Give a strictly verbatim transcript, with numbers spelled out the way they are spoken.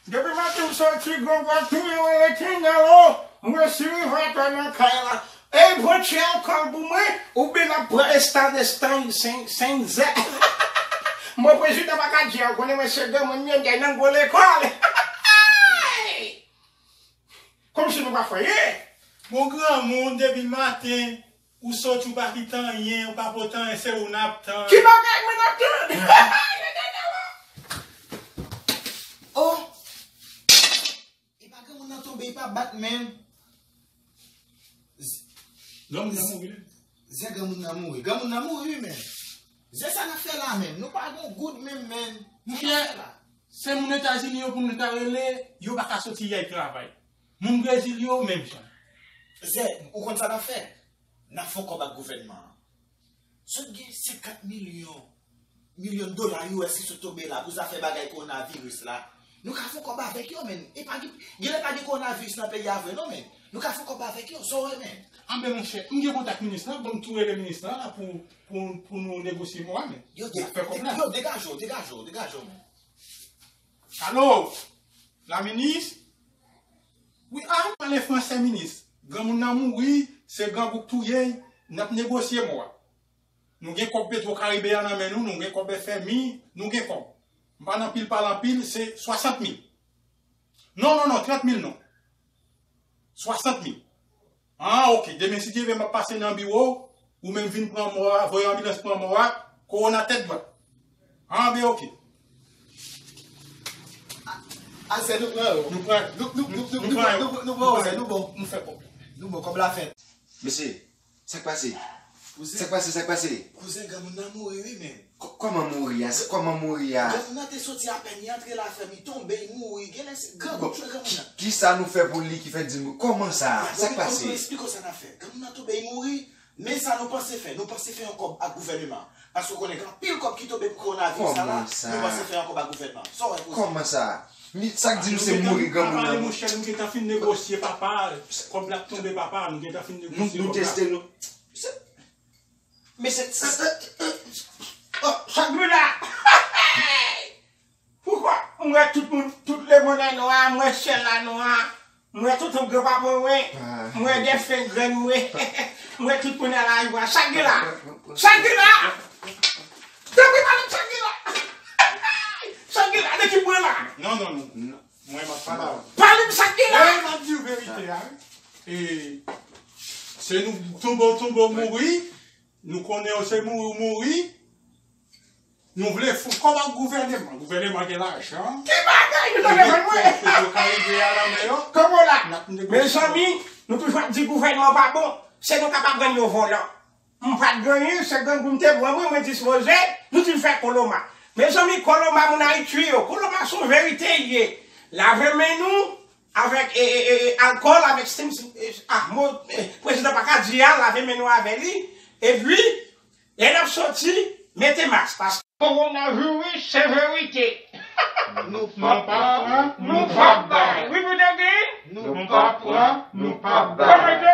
Depi maten m soti, grangwa touye mwen, Letènèl o, mwen si rive atè nan kay la. Ey, pran ti alkòl pou mwen, oubyen n ap pran Estade Stein, Sen, Sen Zè. Mwen prezidan pa ka di a, ou konnen mwen se granmoun, mwen gen nan gwo lekòl. Kòmsi nou pa fè anyen. Bon, granmoun, depi maten, ou soti, ou pa kite anyen, ou pa pote anyen, se ou n ap tann. Ki bagay mwen ap tann? Oh! E pa granmoun nan tonbe, e pa bat menm. Granmoun nan mouri, wi. Zè granmoun nan mouri. Granmoun nan mouri, wi, menm. Zè, sa n ap fè la, menm? Nou pa gon goud menm, menm. Monchè, sa n ap fè la? Se moun Etazini yo pou nou ta rele, yo pa ka soti y al travay. Moun Brezil yo, menm jan. Zè, ou konn sa n ap fè? N ap fè yon kòb ak gouvènman an. Sot gen senkant milyon, milyon dola U S ki sot tonbe la pou zafè bagay kowonaviris la. Nou ka fè yon kòb avèk yo, menm. E pa gen, genlè pa gen kowonaviris nan peyi a vre, non, menm. Nou ka fè yon kòb avèk yo, sa w wè, menm. Anben, monchè, m gen kontak minis lan, ban m tou rele minis lan la pou, pou, pou nou negosye mo a, menm. Yo, de-, fè kòb la. Yo, degaje w, degaje w, degaje w, menm. Alo, la minis? Wi, a, pale fransè, minis. Granmoun nan mouri, se grangou k touye l, n ap negosye mo a. Nou gen kòb Petro Caribe a nan men nou, nou gen kòb F M I, nou gen kòb. M pa nan pil pale anpil, se swasant mil. Non, non, non, trant mil non. Swasant mil. Ah, ok. Demen, si Dye vle, m ap pase nan biwo, ou menm vin pran mò a, voye anbilans pran mò a, kowona tèt dwat. Ah, ben, ok. A, zè, nou pran yo. Nou pran. Nou, nou, nou, nou, nou pran yo. Nou, nou, nou pran yo, zè, nou bon. Nou fè kòb la. Nou bon, kòb la fèt. Mesye, sa k pase? Kouzen. Sa k pase, sa k pase? Kouzen, granmoun nan mouri, wi, menm. Kò-, kòman mouri a? Kòman mouri a? Granmoun nan te soti apèn, li antre la fèm, li tonbe, li mouri. Genlè se grangou k tchwe granmoun nan. Ki, kisa nou fè pou li ki fè di nou, kòman sa? Sa k pase? Bon, m, m, m esplike w sa n ap fè. Granmoun nan tonbe, li mouri. Men sa nou panse fè, nou panse fè yon kòb ak gouvèneman an. Paske w konnen gen anpil kòb ki tonbe pou kowonaviris sa la, nou panse fè yon kòb ak gouvènman an. Sa w wè, kouzen? Kòman sa? Kòman sa? Sa k di nou se mouri granmoun nan mouri? Monchè, nou gentan fin negosye, papa. Kòb la ap tonbe, papa. Nou gentan fin negosye kòb la. Nou, nou teste nou. Se, men se, se, oh, sa k gen la? Poukwa m wè tout moun, tout lemonn an nwa, m wè syèl la nwa, m wè tonton granpapa mwen, m wè dèfen grann mwen, m wè tout moun nan lari a. Sa k gen la? Sa k gen la? Tanpri, pale m sa k gen la. Sa k gen la? De ki pwen la? Non, non, non. Mwen, m ap pale avè w. Pale m sa k gen la. Mwen, m ap di w verite a, wi. E, se nou tonbe w tonbe w mouri. Nou konnen w se mouri w mouri. Nou vle fè kòb ak gouvèneman. Gouvèneman gen lajan. Ki bagay nou ta fè mwen? Petro Caribe a nan men yo. Kòman la? N ap negosye. Mezanmi, nou toujou ap di gouvènman pa bon. Se nou k ap aprann yo vòlò. M pa t gen anyen, se grangou m te pran mwen, mwen dispoze, nou di m fè koloma. Mezanmi, koloma moun Ayiti yo, koloma se yon verite l ye. Lave men nou avèk, e, e, e, e, alkòl, avèk Stein, e, ah, mo, e, prezidan pa ka di a, lave men nou avè li. Epi, lè n ap soti, mete mas, paske kowonaviris se verite. Nou p ap pran, nou p ap bay. Repeat again. Nou p ap pran, nou p ap bay.